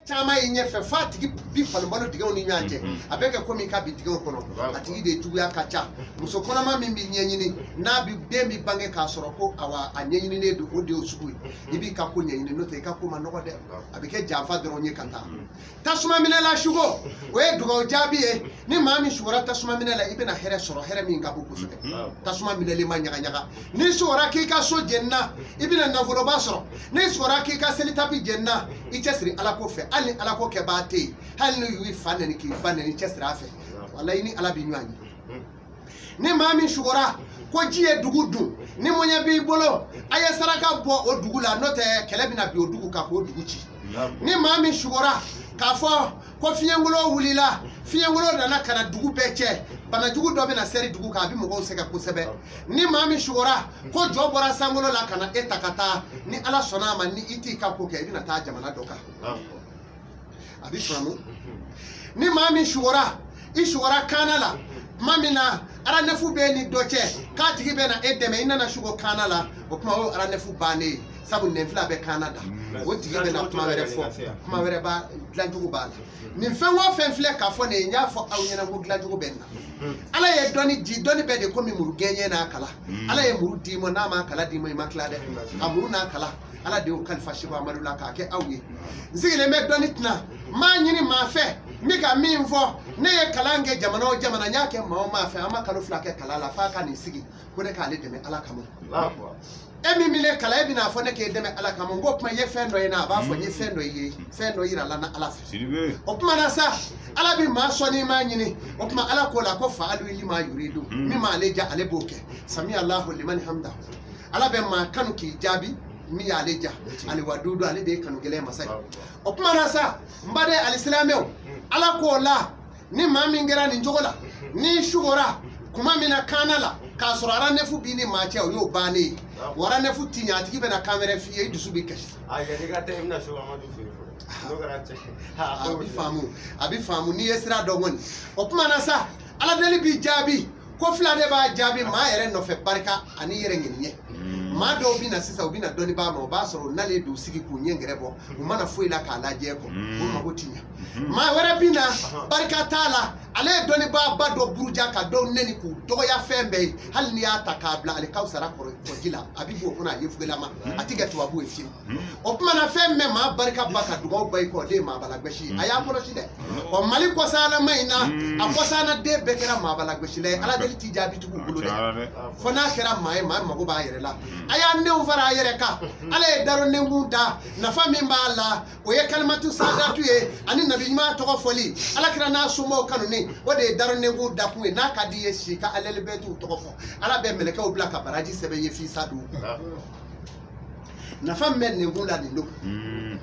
Caman ye ɲɛfɛ f'a tigi bi palonpalon dingɛw ni ɲɔgɔn cɛ, a bɛ kɛ komi k'a bi dingɛw kɔnɔ. A tigi de juguya ka ca. Muso kɔnɔma min b'i ɲɛɲini, n'a bi den bi bange k'a sɔrɔ ko awa a ɲɛɲininen don, o de y'o sugu ye. I b'i ka ko ɲɛɲini, n'o tɛ i ka ko ma nɔgɔ dɛ, a bɛ kɛ janfa dɔrɔn ye ka taa. Tasuma minɛ la sugo, o ye dugawu jaabi ye. Ni maa min sugora tasuma minɛ la, i bɛna hɛrɛ sɔrɔ, hɛrɛ min ka bon kosɛbɛ. Tasuma minɛlen ma ɲaga ɲaga. N'i sugora k'i ka so jenina, i bɛna nafoloba sɔrɔ. N'i sugora k'i ka selitapi jenina, i cɛsiri ala ko fɛ. Hali ni ala ko kɛbaa tɛ yen, hali n'u y'i fa nɛni k'i ba nɛni, i cɛsiri a fɛ, walayi, ni ala b'i ɲɔgɔn ye. Ni maa min sugora ko ji ye dugu dun, ni mɔɲɛ b'i bolo, a ye saraka bɔ o dugu la, n'o tɛ kɛlɛ bɛna bin o dugu kan k'o dugu ci. Ni maa min sugora k'a fɔ ko fiɲɛngolo wulila, fiɲɛngolo nana ka na dugu bɛɛ cɛ, banajugu dɔ bɛna seri dugu kan, a bɛ mɔgɔw sɛgɛn kosɛbɛ. Ni maa min sugora ko jɔ bɔra sankolo la ka na e ta ka taa, ni ala sɔnna a ma, ni i t'i ka ko kɛ, i bɛna taa jamana dɔ kan, a bɛ faamu. Ni maa min sugora, i sugora kaana la tuma min na, aranɛfu bɛ ni dɔ cɛ k'a tigi bɛ na e dɛmɛ, i nana sugo kaana la, o tuma o aranɛfu bannen ye, sabu nɛn fila bɛ kaana da, o tigi bɛ na kuma wɛrɛ fɔ, kuma wɛrɛ b'a dilancogo b'a la. Nin fɛn o fɛn filɛ k'a fɔ nin ye, n y'a fɔ aw ɲɛna ko dilancogo bɛ nin na. Ala ye dɔnni di, dɔnni bɛɛ de komi muru gɛɲɛ n'a kala. Ala ye muru d'i ma, n'a ma kala d'i ma, i ma tila dɛ. Ka muru n'a kala, ala de y'o kalifa Seko Amadu la k'a kɛ aw ye. N sigilen bɛ dɔnni tɛna n m'a ɲini maa fɛ. N bɛ ka min fɔ, ne ye kalan kɛ jamana o jamana, n y'a kɛ maa o maa fɛ, an ma kalo 2 kɛ kalan la f'a ka nin sigi ko ne k'ale dɛmɛ ala kama. E min bɛ ne kalan, e bɛna fɔ ne k'e dɛmɛ ala kama. N ko tuma i ye fɛn dɔ ye na, a b'a fɔ n ye fɛn dɔ ye, fɛn dɔ yira la na ala fɛ. O tuma na sa, ala bɛ maa sɔn n'i m'a ɲini. O tuma ala ko la ko fa alu lima yuridu, min m'ale ja, ale b'o kɛ. Sami Alahu limani hamda. Ala bɛ maa kanu k'i jaabi min y'ale ja. Aliwadudu, ale de ye kanu gɛlɛn masa ye. O tuma na sa, n baden alisilamɛw, ala k'o la, ni maa min kɛra nin cogo la, n'i sugora kuma min na kaana la k'a sɔrɔ aranɛfu b'i ni maa cɛ, o y'o bannen ye. O aranɛfu ti ɲɛ, a tigi bɛna kan wɛrɛ f'i ye, i dusu bɛ kasi. A yanni ka taa, i bɛna Seko Amadu fɛ yen fɔlɔ, n'o kɛra cɛ. A bɛ faamu, a bɛ faamu n'i ye sira dɔn kɔni. O tuma na sa, ala deli b'i jaabi ko fila de b'a jaabi: maa yɛrɛ nɔfɛ barika ani yɛrɛ ŋɛniɲɛ. Maa dɔw bɛ na sisan, u bɛ na dɔnnibaa ma, o b'a sɔrɔ u nalen don sigi k'u ɲɛ gɛrɛ bɔ, u mana foyi la k'a lajɛ kɔ, u mago ti ɲɛ. Maa wɛrɛ bɛ na, barika t'a la, ale ye dɔnnibaaba dɔ buruja ka dɔw nɛni k'u dɔgɔya fɛn bɛɛ ye. Hali n'i y'a ta k'a bila ale kawusara kɔrɔ kɔji la, a bɛ b'o kɔnɔ, a ye fugelama, a ti kɛ tubabu ye fiyewu. O tuma na, fɛn min bɛ maa barika ba ka dugawu ba i kɔ, o de ye maabalagɔsi ye. A y'a kɔlɔsi dɛ. Ɔ Mali kɔsalama in na, a kɔsana den bɛɛ kɛra maabalagɔsila ye. Ala deli t'i jaabi tugu u bolo dɛ, fo n'a kɛra maa ye, maa mago b'a yɛrɛ la. A y'a nenw fara a yɛrɛ kan. Ala ye daro nenkun da, nafa min b'a la, o ye kalimatu sadatu ye ani nabi ɲuman tɔgɔ fɔli, ala kira n'a somɔgɔw kanuni, o de ye daro nenkun dakun ye. N'a ka di i ye, si ka alɛlibɛtiw tɔgɔ fɔ, ala bɛ mɛlɛkɛw bila ka baraji sɛbɛn ye f'i sa don. Nafa min bɛ nenkun la, nin don.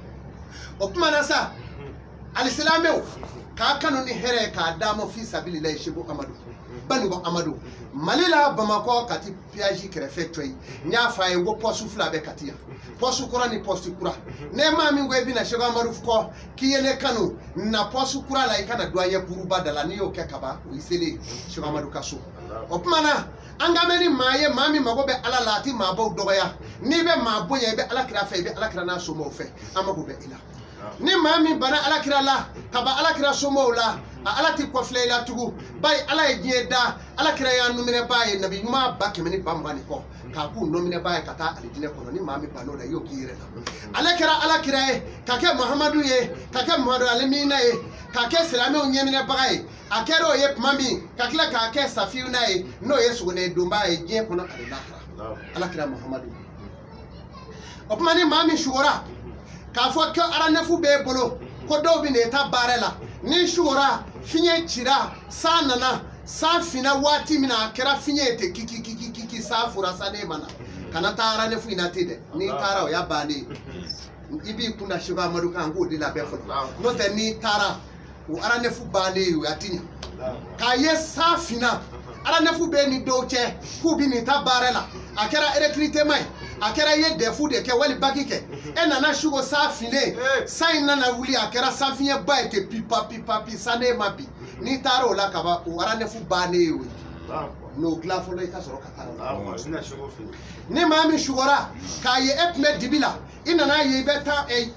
O tuma na sa, alisilamɛw k'a kanu ni hɛrɛ ye k'a d'a ma fi sabililayi. Seko Amadu, Banikɔ Amadu, Mali la, Bamakɔ, Kati péage kɛrɛfɛ cɔyi. N y'a fɔ a ye n ko poste fila bɛ Kati yan, poste kɔrɔ ni poste kura. Ne maa min ko i bɛna Seko Amadu kɔ k'i ye ne kanu, na poste kura la, i kana douanier kuruba da la. N'i y'o kɛ kaban, o y'i selen Seko Amadu ka so. O tuma na, an ka mɛn ni maa ye, maa min mago bɛ ala la, a ti maabaw dɔgɔya. N'i bɛ maa bonya, i bɛ ala kira fɛ, i bɛ ala kira n'a somɔgɔw fɛ, an mago bɛ i la. Ni maa min banna ala kira la ka ban ala kira somɔgɔw la, a ala ti kɔfilɛ i la tugun. Bayi ala ye diɲɛ da, ala kira y'a numinɛbaa ye, nabi ɲuman ba kɛmɛ ni ba mugan ni kɔ k'a k'u nɔminɛbaa ye ka taa alijinɛ kɔnɔ. Ni maa min bann'o la, i y'o k'i yɛrɛ la. Ale kɛra ala kira ye ka kɛ Muhamadu ye, ka kɛ Muhamadu alimina ye, ka kɛ silamɛw ɲɛminɛbaga ye. A kɛra o ye tuma min, ka tila k'a kɛ safiyuna ye, n'o ye sogonɛ donbaa ye diɲɛ kɔnɔ ani lahara, ala kira Muhamadu. O tuma, ni maa min sugora k'a fɔ ko aranɛfu b'e bolo, ko dɔw bɛ na i ta baara la, n'i sugora fiɲɛ cira, san nana, san finna waati min na, a kɛra fiɲɛ ye ten kiki kiki kiki, san fura sa, n'e ma na, kana taa aranɛfu in na ten dɛ. N'i taara, o y'a bannen ye. I b'i kun da Seko Amadu kan k'o de labɛn fɔlɔ, n'o tɛ n'i taara, o aranɛfu bannen ye, o y'a ti ɲɛ. K'a ye san finna, aranɛfu bɛ ni dɔw cɛ k'u bɛ nin ta baara la, a kɛra recrutement ye, a kɛra i ye DEF de kɛ wali bac kɛ, e nana sugo san finnen, san in nana wuli, a kɛra sanfiɲɛba ye ten pipa pipa pi, san ne ma bi, n'i taara o la kaban, o aranɛfu bannen ye o ye. N'o dilan fɔlɔ i ka sɔrɔ ka taa. Ni maa min sugora k'a ye e tun bɛ dibi la, i nana ye i bɛ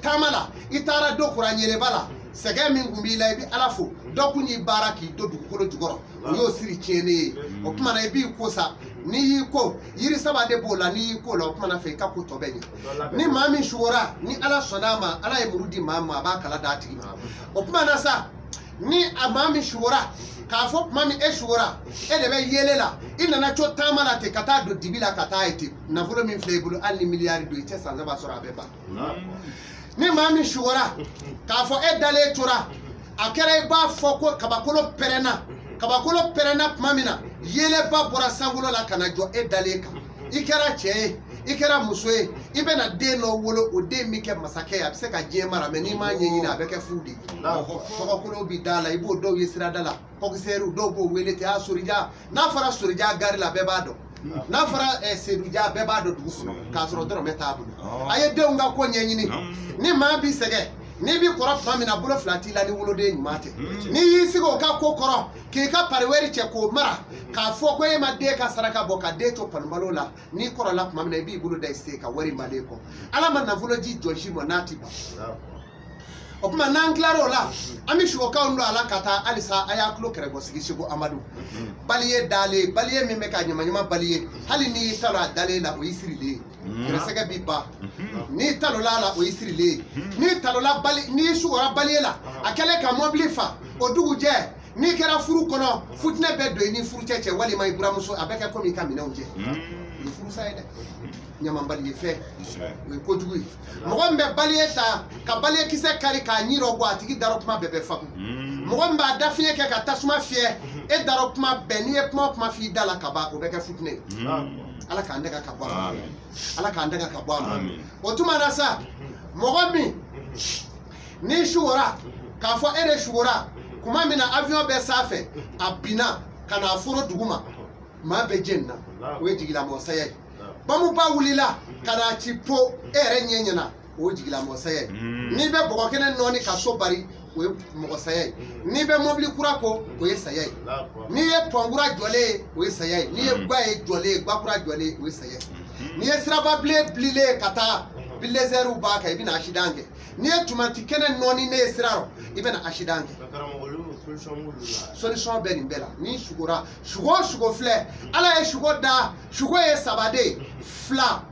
taama la, i taara do kuran yeleba la, sɛgɛn min tun b'i la, i bɛ Ala fo. Dɔ kun y'i baara k'i don dugukolo jukɔrɔ, o y'o siri tiɲɛnen ye. O tuma na i b'i ko sa, n'i y'i ko, yiri saba de b'o la. N'i y'i ko la, o tuma na fɛ i ka ko tɔ bɛ ɲɛ. Ni maa min sugora, ni Ala sɔnna a ma, Ala ye muru di maa ma, a b'a kala d'a tigi ma. O tuma na sa, ni a maa min sugora k'a fɔ tuma min e sugora, e de bɛ yele la, i nana to taama la ten ka taa don dibi la ka taa ye ten, nafolo min filɛ i bolo, hali ni miliyari don, i tɛ san 3 sɔrɔ, a bɛ ban. Ni maa min sugora k'a fɔ e dalen tora, a kɛra i b'a fɔ ko kabakolo pɛrɛnna, kabakolo pɛrɛnna tuma min na, yeelenba bɔra sankolo la ka na jɔ e dalen kan. I kɛra cɛ ye, i kɛra muso ye, i bɛna den dɔ wolo, o den bɛ kɛ masakɛ ye, a bɛ se ka diɲɛ mara. Mɛ n'i m'a ɲɛɲini, a bɛ kɛ fu de ye. Tɔgɔkolo bi da la, i b'o dɔw ye sirada la, kɔkisɛriw dɔw b'o wele ten: a Sorija. N'a fɔra Sorija gari la, bɛɛ b'a dɔn. N'a fɔra Seduja, bɛɛ b'a dɔn dugu kɔnɔ, k'a sɔrɔ dɔrɔmɛ t'a bolo. A ye denw ka ko ɲɛɲini. Ni maa b'i sɛgɛn, n'i b'i kɔrɔ tuma min na, bolo fila t'i la ni woloden ɲuman tɛ. N'i y'i sigi o ka ko kɔrɔ k'i ka pariwɛri cɛ k'o mara, k'a fɔ ko e ma den ka saraka bɔ ka den to panubalo la, n'i kɔrɔla tuma min na, i b'i bolo da i sen ka wari malen kɔ. Ala ma nafolo ji jɔn si ma n'a ti ban. O tuma n'an tilara o la, an bɛ sugokanw don a la ka taa halisa. A y'a tulo kɛrɛbɔ sigi. Seko Amadu baliye dalen, baliye min bɛ ka ɲamaɲama baliye, hali n'i y'i talo a dalen la, o y'i sirilen ye. Gɛrɛsɛgɛ b'i ban n'i talola a la, o y'i sirilen ye. N'i talola bali, n'i sugora baliye la, a kɛlen ka mɔbili fa, o dugujɛ n'i kɛra furu kɔnɔ, futinɛ bɛ don i ni furucɛ cɛ walima i buramuso, a bɛ kɛ komi i ka minɛnw cɛ. O ye furusa ye dɛ. Ɲamanbali ye fɛn, o ye kojugu ye. Mɔgɔ min bɛ baliye ta ka baliye kisɛ kari k'a ɲi dɔ bɔ, a tigi darɔ kuma bɛɛ bɛ faku. Mɔgɔ min b'a da fiɲɛ kɛ ka tasuma fiyɛ e darɔ kuma bɛɛ, n'i ye kuma o kuma f'i da la ka ban, o bɛ kɛ futinɛ ye. Ala k'an dɛgɛ ka bɔ a ma, Ala k'an dɛgɛ ka bɔ a ma. O tuma na sa, mɔgɔ min n'i sugora k'a fɔ e de sugora kuma min na, avion bɛ sanfɛ, a binna ka n'a foro duguma, maa bɛɛ jenina, o ye jigilamɔgɔ saya ye. Bamuba wulila ka n'a ci po e yɛrɛ ɲɛ ɲɛna, o ye jigilamɔgɔ saya ye. N'i bɛ bɔgɔ kɛnɛ nɔɔni ka so bari, o ye mɔgɔ saya ye. N'i bɛ mɔbili kura ko, o ye saya ye. N'i ye pɔn kura jɔlen ye, o ye saya ye. N'i ye gwa ye jɔlen ye, gwa kura jɔlen ye, o ye saya ye. N'i ye siraba bilen bililen ye ka taa bilezɛriw b'a kan, i bɛna accident kɛ. N'i ye tomati kɛnɛ nɔɔni ne ye sira rɔ, i bɛna accident kɛ. Solution bɛ nin bɛɛ la. Ni sugora, sugo o sugo filɛ, Ala ye sugo da, sugo ye saba de ye, fila.